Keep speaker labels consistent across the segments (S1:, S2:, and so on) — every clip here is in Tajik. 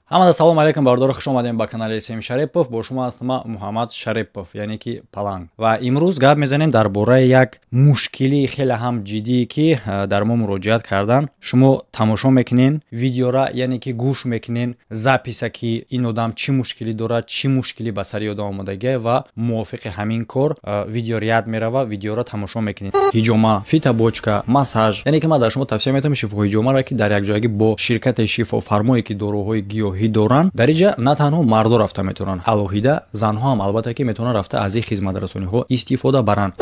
S1: Ҳамада салом алейкум, бародаро, хуш омадем ба канали Сем Шарипов. Бо шумо ҳастам ман, Муҳаммад Шарипов, яъне ки Паланг. Ва имрӯз гап мезанем дар бораи як мушкилии хеле ҳам ҷиддие, ки дар мо муроҷиат кардан. Шумо тамошо мекунен видеора, яъне ки гӯш мекунен записа, ки ин одам чӣ мушкилӣ дорад, чӣ мушкилӣ ба сари одам омодагия, ва мувофиқи ҳамин кор видео ряд мерава, видеоро тамошо мекунед. Ҳиҷома, фитобочка, массаж, яъне ки ман дар шумо тавсия метавам шифоҳиҷомаро, ки дар якҷоягӣ бо ширкати шифофармое, ки доруҳои гиёҳӣ доранд. Дар инҷа на танҳо мардо рафта метавонанд, алоҳида занҳо ҳам албатта ки метавонанд рафта аз ин хизматрасониҳо истифода баранд.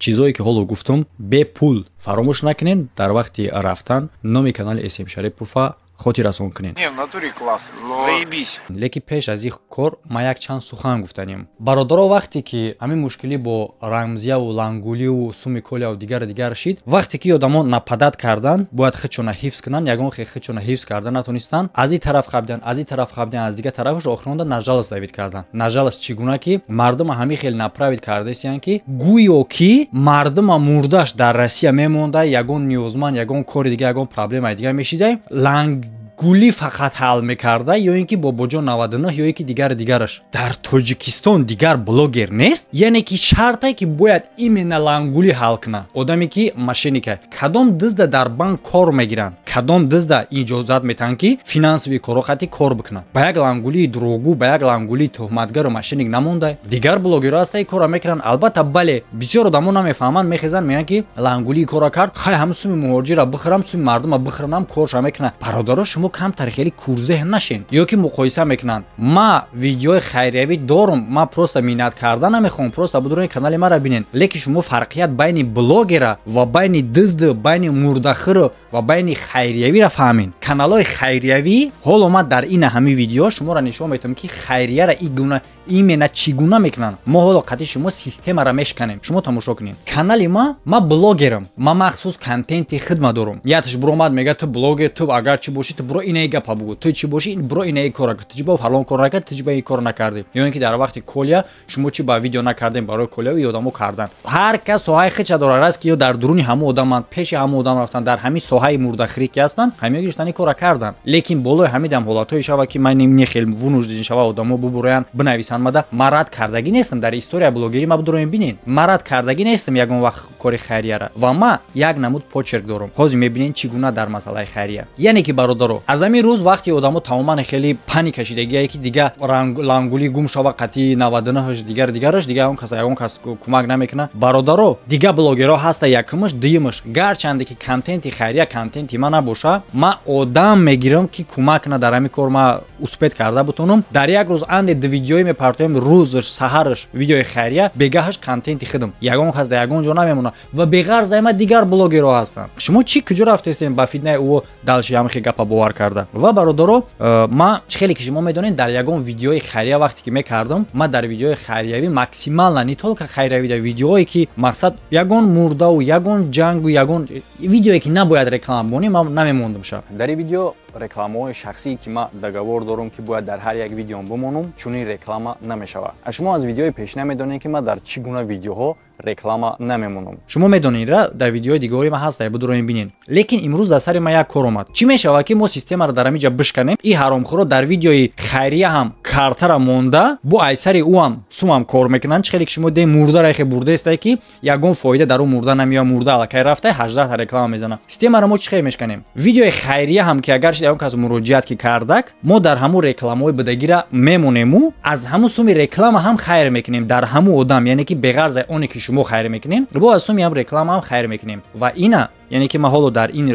S1: Чизое ки ҳоло гуфтум, бепул. Фаромӯш накунед, дар вақти рафтан номи канали Эсем Шарипова хотиррасон кунед.
S2: Не, в натуре класс. Заебись.
S1: Лекин пеш аз ин кор ман як чанд сухан гуфтанем. Бародаро, вақте ки ҳамин мушкилӣ бо Рамзияву Лангуливу суми Коляву дигару дигар шид, вақте ки одамо нападать кардан, бояд худшона ҳифз кунанд, ягон хел худшона ҳифз карда натонистанд, аз ин тараф хабидан, аз ин тараф хабидан, аз дигар тарафаш охиронда на жалость давить кардан. На жалость чӣ гуна ки мардума ҳамин хел направить кардаистиянд, ки гӯё ки мардума мурдаш дар Россия мемонда, ягон ниёзманд, ягон кори дига, ягон проблемаи дига мешидай, Ланг гулӣ фақат ҳал мекарда, ё ин ки Бобоҷон 99, ё ин ки дигари дигараш. Дар Тоҷикистон дигар блогер нест, яъне ки шарте ки бояд именно Лангулӣ ҳал кунад, одаме ки мошенника. Кадом дизда дар банк кор мегиранд, кадом дизда иҷозат метаҳанд, ки финансовый коро қати кор бикунад? Ба як Лангулии дурӯғгӯ, ба як Лангулии тӯҳматгару мошенник намонда, дигар блогерҳо ҳаста, ин корро мекунанд. Албатта, бале, бисёр одамо намефаҳманд, мехезанд, мегӯянд, ки Лангулии корро кард, хай, ҳамн суми муҳоҷира бихӯрам, суми мардума бихӯранам, корша мекунад. Бародаро, шумо камтар хеле курзеҳ нашен. Ё ки муқоиса мекунанд. Ма видеои хайриявӣ дорум, ма просто миннат карда намехоҳам, просто будурои канали маро бинен. Лекин шумо фарқият байни блогера ва байни дизду, байни мурдахӯру ва байни хайриявиро фаҳмен. Каналҳои хайриявӣ, ҳоло ман дар ина ҳамин видео шуморо нишон метавам, ки хайрияра и гуна именно чӣ гуна мекунанд. Мо ҳоло қатъи шумо системаро мешканем, шумо тамошо кунед канали ма. Ма блогерам, ма махсус контенти хидма дорум. Яташ буромад, мега: «Ту блогер, ту агар чӣ бошӣ, ту буро инаи гапа бугӯ, ту чӣ бошӣ, буро инаи кора, ту чӣ ба фалон кор накард, ту чӣ ба ин кор накардӣ?» Ё ин ки дар вақти Колия шумо чӣ ба видео накардем барои Колия? И одамо кардан, ҳар кас соҳаи худша дорад. Раст ки ё дар дуруни ҳамон одаманд, пеши ҳамон одам рафтан, дар ҳамин соҳаи мурдахӯрӣ ки ҳастанд, ҳамиё гирифтан ин кора кардан. Лекин болои ҳамидам ҳолатҳое шава, ки ман не хел вынужден шава, одамо бубуроянд, бинависанд мада. Ман рад кардагӣ нестам. Дар история блогерӣ ма бидуроем, бинед, ман рад кардагӣ нестам ягон вақт кори хайрияра ва ма як намуд почерк дорум. Ҳозир мебинед, чӣ гуна дар масъалаи хайрия. Яъне ки, бародаро, аз ҳамин рӯз, вақте одамо тамоман хеле паника шидагие, ки дига Лангулӣ гум шава, қатъи 99 дигар дигараш, дига он кас, ягон кас кӯмак намекунад. Бародаро, дига блогерҳо ҳаста, якумаш. Дуюмаш, гарчанде ки контенти хайрия контенти ман набоша, ман одам мегирам, ки кӯмак кунад дар ҳамин кор. Ма успеть карда бутонам, дар як рӯз анде ду видеое мепартоем: рӯзаш саҳараш видеои хайрия, бегаҳаш контенти худам. Ягон кас дар ягон ҷо намемонад ва беғарз ама дигар блогерҳо ҳастанд. Шумо чӣ, куҷо рафтестем ба фитнаи ӯ далши ҳамихи гапа бовар карда? Ва бародаро, ма чӣ хеле ки шумо медонед, дар ягон видеои хайрия вақте ки мекардам, ма дар видеои хайриявӣ максимально, не только хайриявӣ, дар видеое ки мақсад ягон мурдаву ягон ҷангу ягон видеое ки набояд реклама бонем, ман намемондам ша. Дар ин видео рекламаҳои шахсие ки ман договор дорам, ки бояд дар ҳар як видеом бимонам, чунин реклама намешавад. А шумо аз видеои пешина медонед, ки ман дар чӣ гуна видеоҳо реклама намемонам. Шумо медонед, ра дар видеои дигари ман ҳаст, будуроем, бинед. Лекин имрӯз дар сари ман як кор омад: чӣ мешавад, ки мо системаро дар ҳамин ҷа бишканем? И ҳаромхӯро дар видеои хайрия ҳам картара монда, бо айсари ӯ ҳам сумам кор мекунанд. Чӣ хеле ки шумо де мурда райхе бурдаестай, ки ягон фоида дар ӯ мурда намеояд, мурда аллакай рафта, 18та реклама мезанад. Системаро мо чӣ хел мешканем? Видеои хайрия ҳам ки агар ягон кас муроҷиат ки кардак, мо дар ҳамун рекламаҳои будагира мемонему, аз ҳамун суми реклама ҳам хайр мекунем дар ҳамун одам. Яъне ки беғарза оне ки шумо хайр мекунем, бо аз суми ҳам реклама ҳам хайр мекунем. Ва ина, яъне ки ман ҳоло дар ин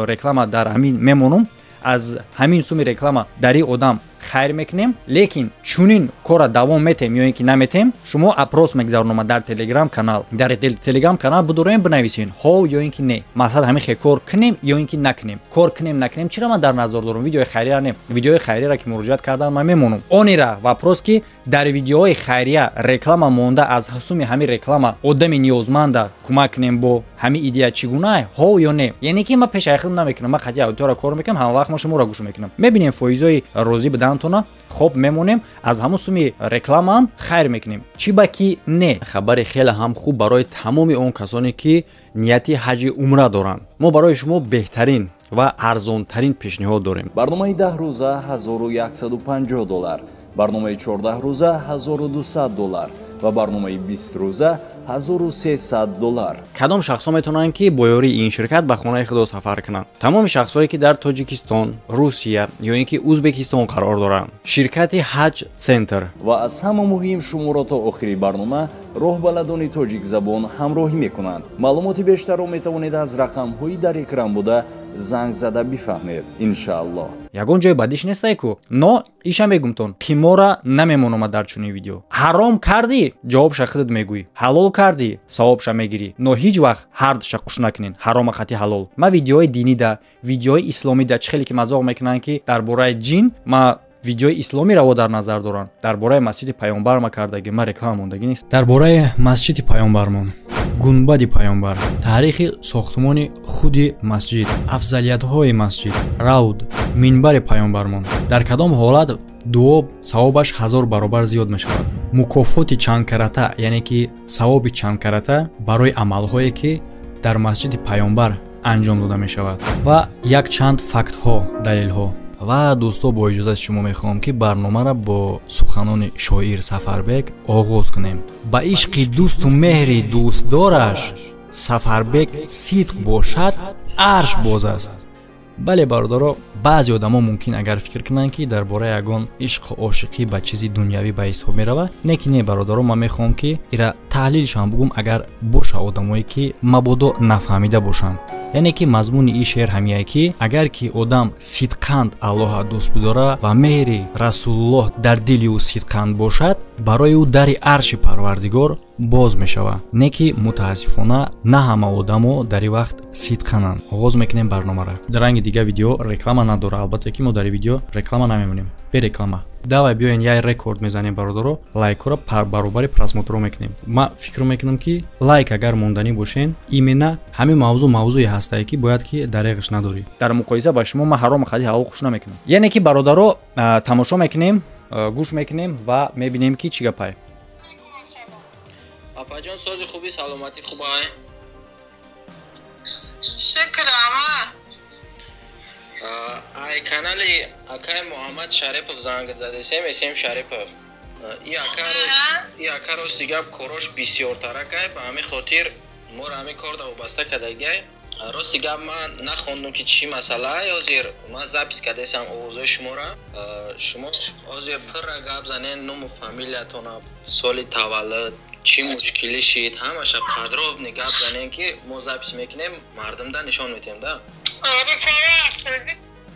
S1: реклама дар ҳамин мемонам, аз ҳамин суми реклама дар ин одам хайр мекунем. Лекин чунин кора давом метем ё ин ки наметем, шумо опрос мегзаронама дар Телеграм канал. Дар Телеграм канал будуроем, бинависен ҳо ё ин ки не. Мақсад, ҳамин хел кор кунем ё ин ки накунем, кор кунем, накунем. Чиро ман дар назар дорам? Видеои хайрия не, видеои хайрияро ки муроҷиат кардан, ман мемонам. Онира вопрос, ки дар видеоҳои хайрия реклама монда, аз суми ҳамин реклама одами ниёзманда кӯмак кунем, бо ҳамин идея чӣ гуна, ҳо ё не? Яъне ки ман пешаи худам намекунам, ман қатъи аудитория кор мекунам, ҳама вақт ман шуморо гӯш мекунам. Мебинем, фоизҳои розӣ будантона, хоб, мемонем, аз ҳамун суми рекламаам хайр мекунем. Чӣ ба ки не? Хабари хеле ҳам хуб барои тамоми он касоне, ки нияти ҳаҷи умра доранд. Мо барои шумо беҳтарин Ва арзонтарин пешниҳод дорем.
S3: Барномаи 10 рӯза 1150 доллар, барномаи 14 рӯза 1200 доллар ва барномаи 20 рӯза 1300 доллар.
S1: Кадом шахсҳо метавонанд, ки бо ёрии ин ширкат ба хонаи худо сафар кунанд? Тамоми шахсҳое, ки дар Тоҷикистон, Русия ё ин ки Узбекистон қарор доранд. Ширкати Ҳаҷ Центр.
S3: Ва аз ҳама муҳим, шуморо то охири барнома роҳбаладони тоҷикзабон ҳамроҳӣ мекунанд. Маълумоти бештарро метавонед аз рақамҳои дар экран буда занг зада бифаҳмед, иншааллоҳ.
S1: Ягон ҷои бадиш нестай ку, но иша мегумтон, қимора намемономад дар чунин видео. Ҳаром кардӣ, ҷавобша худат мегӯӣ, ҳалол кардӣ, савобша мегирӣ, но ҳеҷ вақт ҳардша қуш накунен, ҳарома хати ҳалол. Ма видеои динида, видеои исломида, чӣ хеле ки мазоқ мекунанд, ки дар бораи ҷин, ма видеои исломиро во дар назар доранд. Дар бораи масҷиди паёмбар ма кардаги, ма реклама мондагӣ нест. Дар бораи масҷиди паёмбармон, гунбади паёмбар, таърихи сохтмони худи масҷид, афзалиятҳои масҷид, равд, минбари паёмбармон, дар кадом ҳолат дуо савобаш 1000 баробар зиёд мешавад, мукофоти чандкарата, яъне ки савоби чандкарата барои амалҳое, ки дар масҷиди паёмбар анҷом дода мешавад, ва якчанд фактҳо, далелҳо. Ва дӯсто, бо иҷозати шумо мехоҳам, ки барномаро бо суханони шоир Сафарбек оғоз кунем. Ба ишқи дӯсту меҳри дӯстдораш Сафарбек сидқ бошад, арш боз аст. Бале, бародаро, баъзе одамо мумкин агар фикр кунанд, ки дар бораи ягон ишқу ошиқӣ ба чизи дунявӣ ба ҳисоб меравад. Не ки не, бародаро, ман мехоҳам, ки ира таҳлилшам бугум, агар боша одамое, ки мабодо нафаҳмида бошанд. Яъне ки мазмуни ин шеър ҳамияе, ки агар ки одам сидқанд Аллоҳа дӯст бидора ва меҳри Расулуллоҳ дар дили ӯ сидқанд бошад, барои ӯ дари арши Парвардигор боз мешавад. Не ки мутаассифона на ҳама одамо дар ин вақт сидқананд. Оғоз мекунем барномаро. Дар ранги дига видео реклама надора, албатта ки мо дар видео реклама намемонем, бе реклама. Давай, биёен, яй рекорд мезанем, бародаро, лайкҳоро баробари просмотрро мекунем. Ма фикр мекунам, ки лайк агар монданӣ бошен, именно ҳамин мавзӯъ мавзӯе ҳастае, ки бояд ки дареғш надорӣ. Дар муқоиса ба шумо ман ҳаром хади ҳалол хуш намекунам. Яъне ки, бародаро, тамошо мекунем, гӯш мекунем ва мебинем, ки чӣ гапае.
S4: Апаҷон, сози, хуби, саломатӣ хубай?
S5: Шукр, ама.
S4: Ай канали акай Муҳаммад Шарипов занг задесем, Эсем Шарипов. И ака, рости гап, корош бисёртаракай, ба ҳамин хотир моро ҳамин кор да вобаста кардагиай. Рости гап, ман нахондум, ки чӣ масъалае. Ҳозир ман запись кардесам овозои шуморо. Шумо ҳозир пурра гап занен, нуму фамилиятона, соли таваллуд, чӣ мушкилӣ шид, ҳамаша подробно гап занем, ки мо запись мекунем, мардумда нишон медиҳем да.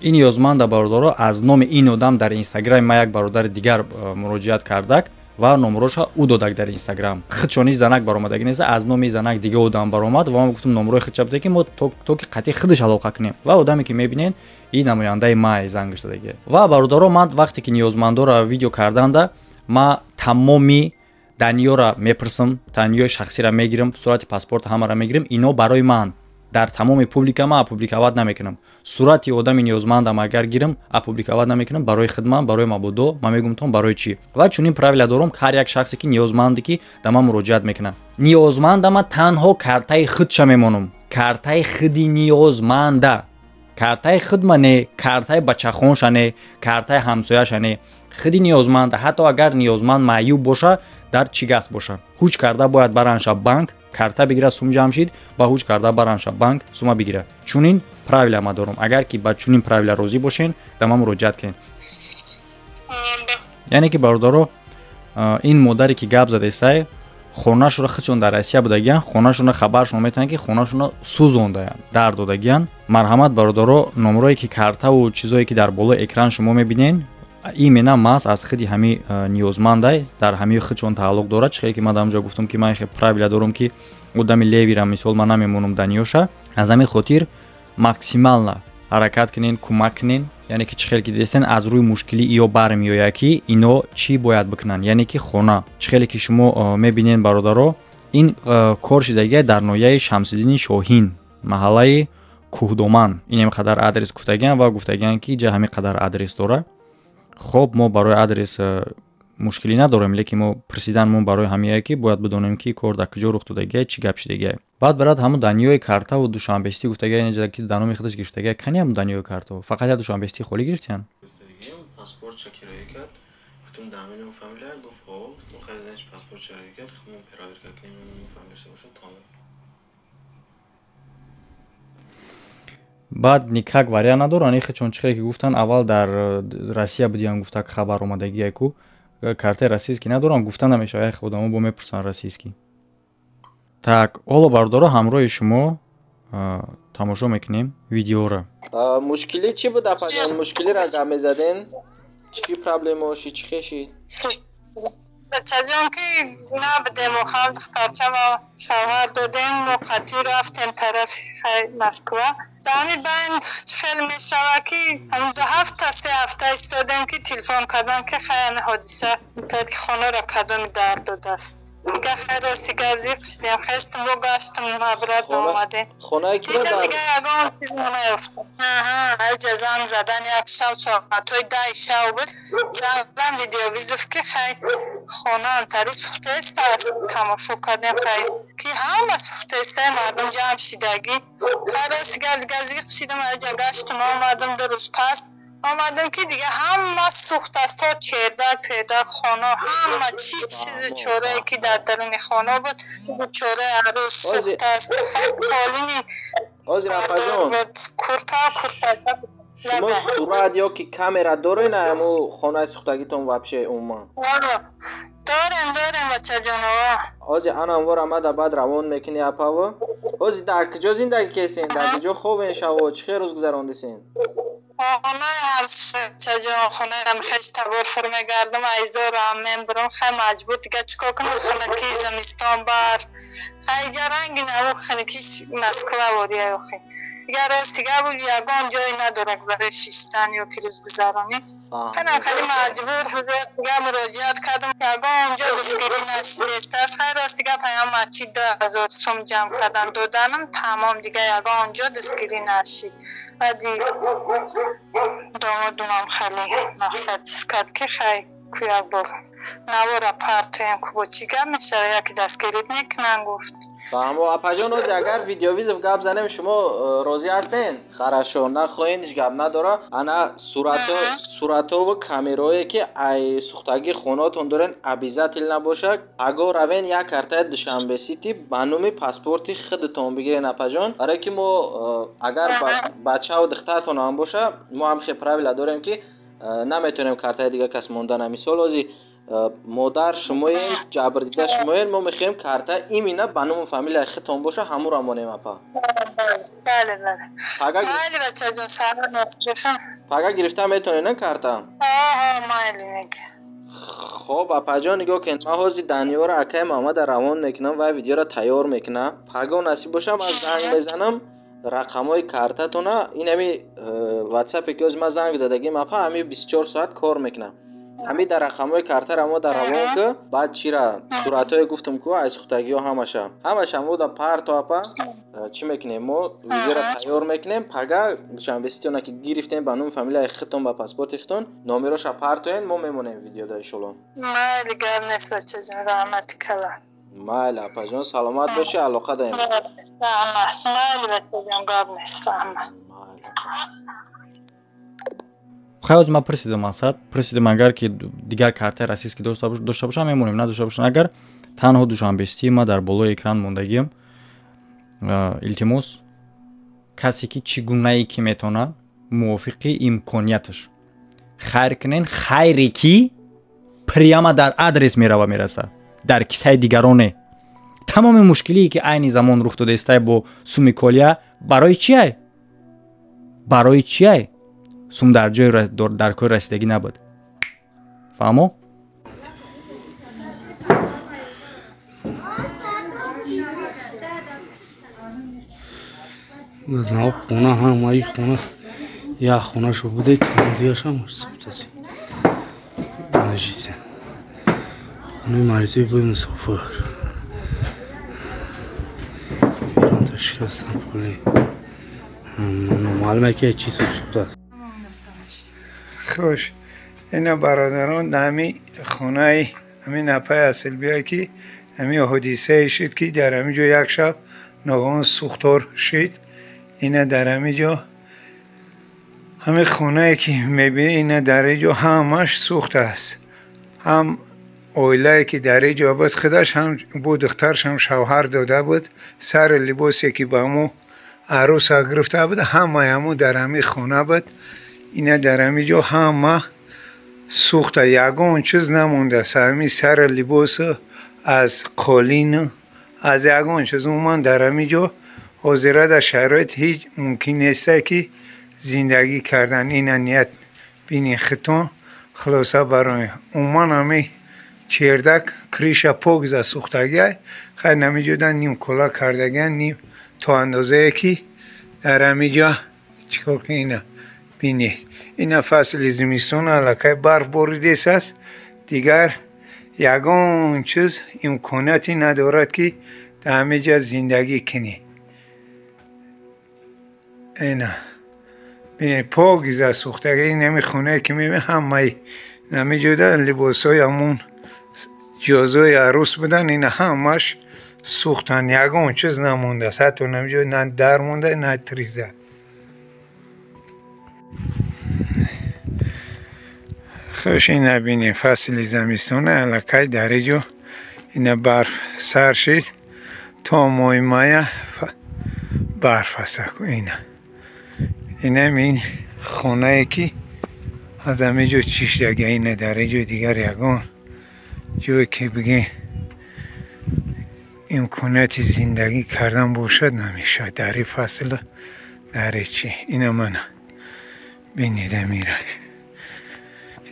S1: Ин ниёзманда, бародаро, аз номи ин одам дар Инстаграми ма як бародари дигар муроҷиат кардак ва номроша ӯ додак дар Инстаграм. Худшони занак баромадагӣ неста, аз номи занак дига одам баромад ва ман гуфтам, номрои худша буде, ки мо то ки қатъи худаш алоқа кунем. Ва одаме, ки мебинен, ин намояндаи май занг шудагӣ. Ва, бародаро, ман вақте ки ниёзмандоро видео карданда, ма тамоми данныеро мепурсам, данныеи шахсиро мегирам, сурати паспорт ҳамаро мегирам. Ино барои ман дар тамоми публика ман опубликовать намекунам. Сурати одами ниёзмандам агар гирам, опубликовать намекунам барои хидмат, барои мабодо ман мегумтон барои чӣ. Ва чунин правила дорам: ҳар як шахсе, ки ниёзманде, ки да ман муроҷиат мекунад, ниёзманда, ман танҳо картаи худша мемонам, картаи худи ниёзманда, картаи худма не, картаи бачахонша не, картаи ҳамсояша не, худи ниёзманда. Ҳатто агар ниёзманд маъюб боша, дар чигаст боша, ҳуҷ карда бояд баранша банк, карта бигира, сум ҷамъ шид ба ҳуҷ карда баранша банк, сума бигира. Чунин правила ма дорам. Агар ки ба чунин правила розӣ бошен, да ман муроҷиат кунед. Яъне ки, бародаро, ин модаре, ки гап задесай, хонашонро худшон дар Россия будагиян, хонашонро хабаршон метавонанд, ки хонашонро сӯзондаянд, дар додагиян. Марҳамат, бародаро, номрое, ки картаву чизое, ки дар болои экран шумо мебинен, именно маҳз аз худи ҳами ниёзмандай, дар ҳамии худшон тааллуқ дорад. Чихеле ки ман дар онҷо гуфтам, ки ман хе правила дорам, ки одами левира мисол ман намемонам данныеша. Аз ҳамин хотир максимально ҳаракат кунен, кӯмак кунен. Яъне ки чӣ хеле ки дидестен, аз рӯи мушкилӣ иё бармеояд, ки ино чӣ бояд бикунанд. Яъне ки хона, чӣ хеле ки шумо мебинен, бародаро, ин кор шидагия дар ноҳияи Шамсиддини Шоҳин, маҳаллаи Кӯҳдоман. Ин қадар адрес гуфтагиан ва гуфтагиан, ки ҷа ҳамин қадар адрес дора. Хоб, мо барои адрес мушкилӣ надорем, лекин мо пурсиданмон барои ҳамияе ки бояд бидонем, ки кор дар куҷо рух додагия, чӣ гап шидагия. Баъд барад ҳамун Даниёи картаву Душанбестӣ гуфтагия, ки дар номи худаш гирифтагия. Кани ҳамун Даниёи картаву? Фақат як Душанбестӣ холӣ гирифтиян? Баъд никак вариант надоранд, ихе чун чихеле ки гуфтанд, аввал дар Россия будиям, гуфта хабар омадагия ку картаи российский надорам, гуфта намешавад, яхе одамо бо мепурсанд российский. Так, ҳоло бародаро, ҳамроҳи шумо тамошо мекунем видеоро.
S4: Мушкилӣ чӣ буд, апаҷон? Мушкилиро гап мезаден? Чӣ проблема ши, чӣ хеши?
S5: Бачаҷон, ки набудем, охам духтарчама шавҳар додем, мо қатъӣ рафтем тарафи Москва. Дар ҳамин байн хел мешавад, ки 2 ҳафта, 3 ҳафта истодем, ки телефон кардам, ки хай ҳами ҳодиса ки хонаро кадоми дар додааст. Дига хай рости гап зиқ шудем, хестам, бо гаштам, обратно омадем.
S4: Хонаи киро дар
S5: дига ягон чиз наёфтам. Аҷа занг задан як шаб, соатҳои 10 шаб буд, занг задан видеовызов, ки хай хона антари сӯхтааст, тамошо кардем, хай ки ҳама сӯхтааста, мардум ҷамъ шидагӣ. Хай рости гап зиқ шидам, аҷа гаштам, омадам, 2 рӯз пас омадам, ки дига ҳама сӯхт аст, то чердак, пердак, хона, ҳама чи чизи чорае ки дар даруни хона буд, чораи арӯс сӯхтааст. Хай қолини
S4: ҳозир апаҷон,
S5: курпа курпа.
S4: Шумо сурат ё ки камера дорен ҳаму хонаи сӯхтагитон вообще умуман?
S5: Дорем, дорем, бачаҷонова.
S4: Ҳозир анамвор омада, баъд равон мекунӣ апаво. Ҳозир дар куҷо зиндагӣ кесен? Дар куҷо хобен шаво? Чӣ хел рӯз гузарондисен?
S5: Хонаи ҳамчаҷон, хонаи ҳамхеш табор фур мегардам, айзорам мебурам, хай маҷбур, дига чӣ кор кунам, хунакии зимистон, барф, хай иҷа ранги наву хунакии Москва вория охи. Дига рост дига буд, ягон ҷое надорад барои шиштан ё ки рӯзгузаронӣ. Хайнам хеле маҷбур, рост дига муроҷиат кардам, ягон ҷо дастгирӣ нашудааст. Хай рост дига паём масҷид 2000 сум ҷамъ кардан доданам, тамом, дига ягон ҷо дастгирӣ нашид. Баъди домодумам хеле мақсад чиз кард, ки хай ку як бор навора партоем, ку бо чӣ гап мешавад, яке дастгирӣ мекунанд, гуфт.
S4: Фаҳмо, апаҷон, ҳозир агар видеовызов гап занем, шумо розӣ ҳастен? Хорошо, нахоҳен, ҳеҷ гап надора. Ана суратову камерое ки ай сӯхтагии хонаотон дорен, обязательно набошад. Агар равен, як картаи Душанбе Сити ба номи паспорти худатон бигирен, апаҷон, барое ки мо агар бачаву духтартон ҳам боша, мо ҳам хел правила дорем, ки наметавонем картаи дигар кас мондан. Мисол, ҳозир модар шумоем, ҷабрдида шумоем, мо мехоҳем карта именно ба ному фамилияи худтон боша, ҳамуро монем, апа.
S5: Бале, бале. Майли, бачаҷон, саломат бошам.
S4: Пага гирифта метавонед на карта?
S5: Оҳо, майли мега.
S4: Хоб, апаҷон, нигоҳ кунед, ман ҳозир Даниёро акаи Муҳаммада равон мекунам, вай видеоро тайёр мекунам. Паго насиб боша, ман занг мезанам, рақамҳои картатона ин ҳами ватсапе ки ҳозир ман занг задагим, апа, ҳами 24 соат кор мекунам. Ҳами дар рақамҳои картара мо дар равон ку, баъд чира суратҳое гуфтам ку, аз сӯхтагиҳо ҳамаша ҳамаша мо да парто, апа, чӣ мекунем, мо видеоро тайёр мекунем. Пага Душанбе Ситиона ки гирифтем ба номи фамилияи худтон, ба паспорти худтон, номероша партоен, мо мемонем видеода, иншолло.
S5: Майли, гап нест, бачаҷон, раҳмати калон.
S4: Майли, апаҷон, саломат бошӣ, алоқа даем.
S5: Раҳмат, майли, бачаҷон, гап нест, раҳмат.
S1: Хай ҳозир ман пурсидам, Асад, пурсидам, агар ки дигар картаи российский дошта бошам, мемонем, надошта бошам, агар танҳо Душанбестӣ, ма дар болои экран мондагиам. Илтимос, касе ки чӣ гунае ки метавонад, мувофиқи имконияташ хайр кунен, хайре ки прямо дар адрес мерава, мераса, дар кисаи дигароне. Тамоми мушкилие ки айни замон рух додаистай бо суми колия, барои чиай? Барои чиай? Сум дар ҷои дар кори расидагӣ набуд. Фаҳмо?
S6: Хона ҳамаи хона як хонашо буде, дигаша сӯхтаси. Нажисе. Хонаи маризои бои мусофир. Беронта шикастан поли. Номаълуме ки чӣ сӯхтааст.
S7: Хуш. Ина бародарон, ҳами хонаи ҳамин апаи Асилбия, ки ҳамин ҳодисае шуд, ки дар ҳамин ҷо як шаб ногаҳон сӯхтор шид. Ина дар ҳамин ҷо ҳамин хонае ки мебинед, ина дар ин ҷо ҳамаш сӯхтааст. Ҳам оилае ки дар ин ҷо буд, худаш ҳам бо духтараш ҳам шавҳар дода буд, сари либосе ки ба мо арӯса гирифта буд, ҳамаи ҳамун дар ҳамин хона буд. Ина дар ҳамин ҷо ҳама сӯхта, ягон чиз намондааст. Ҳамин сари либосу аз қолину аз ягон чиз умуман дар ҳамин ҷо ҳозира дар шароит ҳеҷ мумкин неста ки зиндагӣ кардан. Ина ният бинин хитон, хулоса барои умуман ҳамин чердак криша пок за сӯхтагиай. Хайр, ҳамин ҷода ним кола кардагиан, ним то андозае ки дар ҳамин ҷо чикор кунед. Ина бинед, ина фасли зимистон, аллакай барф боридест аст, дигар ягон чиз имконияте надорад ки дар ҳамин ҷо зиндагӣ кунӣ. Ина бинед, пок за сӯхтагӣ. Ин ҳамин хонае ки мебинед, ҳамаи ҳамин ҷода либосҳои ҳамун ҷиҳозҳои арӯс будан, ина ҳамаш сӯхтанд, ягон чиз намондааст. Ҳатто ҳамин ҷо на дар монда, на триза. Хуш, ина бинед, фасли зимистона, аллакай дар ин ҷо ина барф сар шид, то моҳи мая барф аст. Ина инам ин хонае ки аз ҳамин ҷо чишдага. Ина дар ин ҷо дигар ягон ҷое ки бигем имконияти зиндагӣ кардан бошад, намешавад дар ин фасл, дар ин чи. Ина мана бинед, амира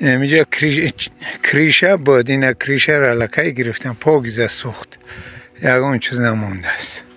S7: инамиҷо криша буд, ина кришаро аллакай гирифтан, покиза сӯхт, ягон чиз намондааст.